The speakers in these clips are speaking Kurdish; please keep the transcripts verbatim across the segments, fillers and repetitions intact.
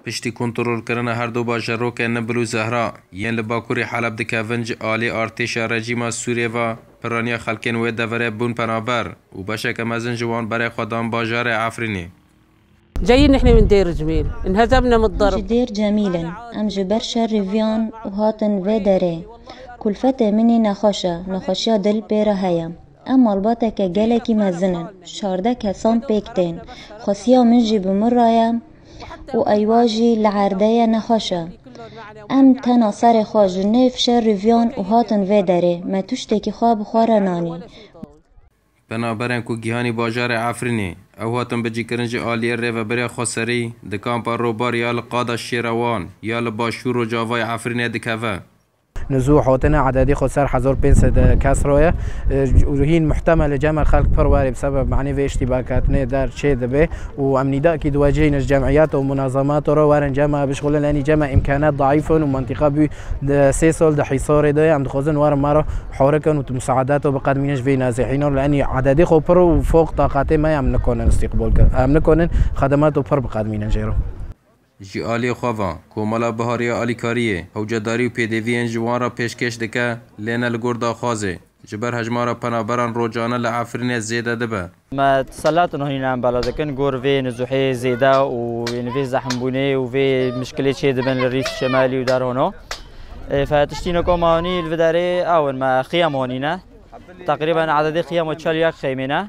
Piştî kontrolkirina her du bajarokên Nibil û Zehra yên li bakurê Heleb dikevin, ji alî artêşa rejîma Sûriyê ve piraniya xelkên wê deverê bûn penaber û beşeke mezin ji wan berê xwe dan bajarê Efrînê. جايين نحن من دير جميل، انهزمنا من الضرب. Ji Dêr Cemîl in. Em ji ber şerê viyan û hatin vê derê. Kulfetê min î nexweş e, nexweşiya dil pê re heye. Em malbateke gelekî mezin in. Şardeh kesan pêk tên. Xwesiya min jî bi min re ye û eywa jî li erdê ye nexweş e. Em tena serê xwe ji nêv şerê viyan û hatin vê derê. Me tiştekî xwe bi xwe re nanî. Penaberên ku gihanî bajarê Efrînê, ew hatin bicîkirin ji aliyê rêveberiya xweserî, di kampa Robar ya li qada Şêrewan ya li başûr rojavayê Efrînê dikeve. Nizû hotine ededî xwe ser hezar pênc sed kes roye. Û hîn muhtemel e cema xelk pir werê bi sebeb manî vê iştî baketinê der çê dibe. û em nîdakî diwecihîne ji cemiyet û munazemat re werin cema bişxulin, lenî cema îmkanet daîf in û mentiqa bû di sê sal di hîsarê de em dixwazin werin me re horikin û tu musaedet û biqedmînin ji vê nezîhînan, lenî ededê xwe pir û foq taqetê me em nikonin îstîqbol kin. Em nikonin xedemat û pir biqedmînin jê re. Ji aliyê xwe ve, Komela Bihariya Alîkariyê hewcedarî û pêdiviyên ji wan re pêşkêş dike, lê ne li gor daxwazê. Ji ber hejmara penaberan rojane li Efrînê zêde dibe. Me teselat honîne em bela dikin gor vê nizûhê zêde û yên vê zehmbûnê û vê mişkilê çê dibin li Rîf Şemelî û derhono. Ê, fe tiştîne ku me honî li vê derê ew in, me xiyam honîne. Teqrîben ededê xiyam û çel yek xeymê ne.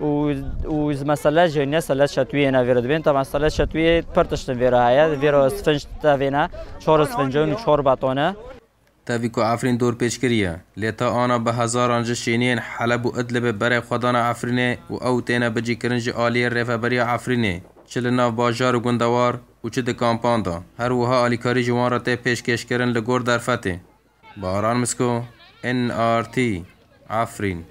Û, û mesele jî ne, selet şetwiyê ne vê re dibên. Taban selet şetwiyê pir tiştin vê re heye. Vê re sfinc tevê ne, çor sfinc in û çor beton e. Tevî ku Efrîn dorpêç kiriye, lê ta ana bi hezaran ji şêniyên Heleb û Idlibê berê xwe dane Efrînê û ew têne bicîkirin ji aliyê rêveberiya Efrînê, çi li nav bajar û gundewar û çi di kampan de. Her wiha alîkarî ji wan re tê pêşkêşkirin li gor derfetê. Baran Misko, N R T, Efrîn.